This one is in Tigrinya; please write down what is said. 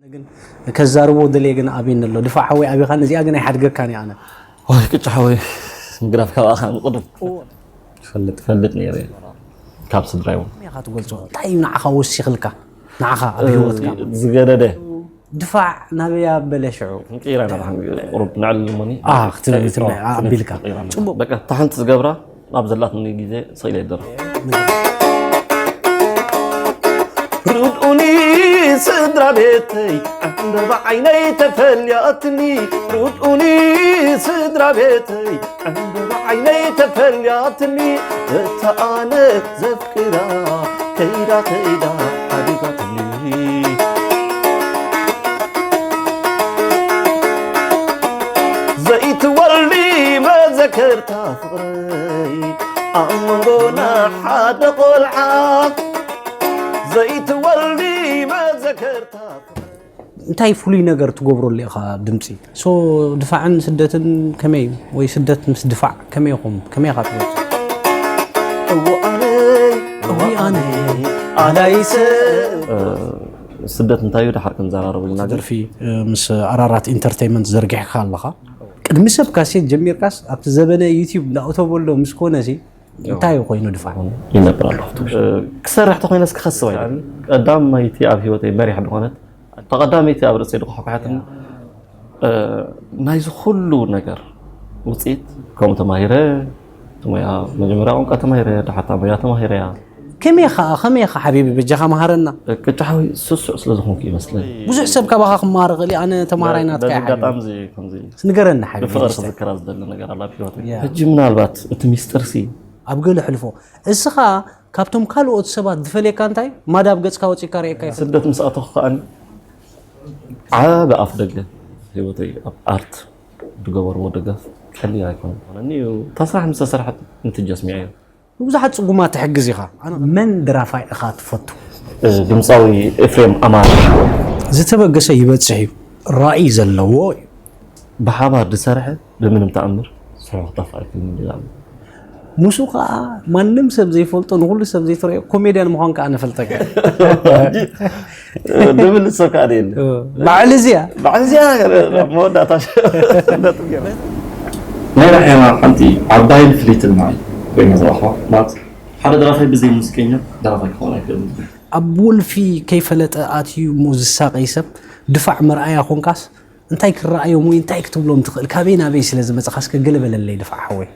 ግን ከዛርቦ ደልየ ግን ኣበይ ኣሎ ድፋዕ ሓወይ ኣቢኻ ነዚኣ ግን ኣይሓድገካን እየ ኣነ። ወይ ቅጫ ሓወይ ምግራፍ ካብ ኣኻ ንቅድም ፈልጥ ፈልጥ ነይረ ካብ ስድራይ እውን ከመይ ኢኻ ትገልጾ እንታይ እዩ ንዓኻ ወሲኽልካ ንዓኻ ኣብ ህይወትካ ዝገደደ ድፋዕ ናበይ ኣበለ ሽዑ ክንቅይራ ኢና ቁሩብ ንዕል እሞኒ ኣህ ክትብል ኣቢልካ ጽቡቅ በቃ ታሓንቲ ዝገብራ ኣብ ዘላትኒ ግዜ ስኢለ ይደርፍ ርድኡኒ ስድራ ቤተይ ዕንበባ ዓይነይ ተፈልያትኒ ርድኡኒ ስድራ ቤተይ ዕንበባ ዓይነይ ተፈልያትኒ እታ ኣነ ዘፍቅራ ከይዳ ከይዳ ሓዲጋትኒ ዘይትወልዲ መዘከርታ ፍቕረይ ኣብ መንጎና ሓደ ቆልዓ ዘይትወልዲ መዘከርታ እንታይ ፍሉይ ነገር ትገብረሉ ኢኻ ድምፂ ሶ ድፋዕን ስደትን ከመይ ወይ ስደት ምስ ድፋዕ ከመይ ኢኹም ከመይ ኢኻ ትገልፁ እዋኣነይ እዋኣነይ ኣላይ ሰብ ስደት እንታይ እዩ ድሓር ክንዘራረበሉ ኢና ግን ደርፊ ምስ ኣራራት ኢንተርቴይመንት ዘርጊሕካ ኣለኻ ቅድሚ ሰብ ካሴት ጀሚርካስ ኣብቲ ዘበነ ዩቲዩብ እንዳእተወሎ ምስ ኮነ ሲ እንታይ እዩ ኮይኑ ድፋዕ ይነብር ኣለኹ ክሰርሕ ተኮይነስ ክኸስብ ኣይደል ቀዳማይቲ ኣብ ህይወተይ መሪሕ ዝኾነት ተቐዳመይቲ ኣብ ርእሰይ ድኳሕኳሐትኒ ናይዚ ኩሉ ነገር ውፅኢት ከምኡ ተማሂረ ሞያ መጀመርያ ቋንቋ ተማሂረ ድሓታ ሞያ ተማሂረ እያ ከመይ ኸዓ ከመይ ኸዓ ሓቢቢ በጃኻ መሃረና ቅጫ ሓወይ ስሱዕ ስለ ዝኾንኩ ይመስለኒ ብዙሕ ሰብ ካባኻ ክመሃር ኽእል ኣነ ተምሃራይ ናትካ እየ ሓቢቢ ኣጋጣሚ ከምዚ ንገረኒ ሓቢቢ ብፍቕሪ ክዝከራ ዝደሊ ነገር ኣላ ኣብ ህይወተይ ሕጂ ምናልባት እቲ ሚስጥር ሲ ኣብ ገለ ሕልፎ እስኻ ካብቶም ካልኦት ሰባት ዝፈልየካ እንታይ ማዳ ኣብ ገጽካ ወጺካ ርእየካ ይፈልጥ ስደት ምስ ኣተኹ ከኣ ዓቢ ኣፍ ደገ ህይወተይ ኣብ ኣርት ዝገበርዎ ደገፍ ቀሊል ኣይኮነን እዩ እታ ስራሕ ምስ ተሰርሐት እንትጀስሚዐ እዩ ንብዙሓት ጽጉማት ትሕግዝ ኢኻ ኣነ መን ደራፋይ ኢኻ ትፈቱ ድምፃዊ ኤፍሬም ኣማረ ዝተበገሰ ይበጽሕ እዩ ራእይ ዘለዎ እዩ ብሓባር ዝሰርሐ ብምንም ተኣምር ስርሑ ክጠፍእ ኣይክእልን ይላሉ። ምስኡ ከዓ ማንም ሰብ ዘይፈልጦ ንኩሉ ሰብ ዘይትረዮ ኮሜድያን ምዃንካ ኣነ ፈልጠካ። ድብል ሰብ ከዓ ደየለ። በዓል እዚኣ በዓል እዚኣ መወዳእታ ናይ ራሕያና ሓንቲ ዓባይን ፍልይትን ማይ ኮይና ዝረኽባ ማለት ሓደ ደራፋይ ብዘይ ሙዚቀኛ ደራፋይ ክኸውን ኣይክእልን። ኣብ ወልፊ ከይፈለጠ ኣትዩ እሞ ዝሳቐይ ሰብ ድፋዕ መርኣያ ኾንካስ እንታይ ክረኣዮም ወይ እንታይ ክትብሎም ትኽእል? ካበይ ናበይ ስለ ዝመጽኻ እስከ ገለ በለለይ ድፋዕ ሓወይ።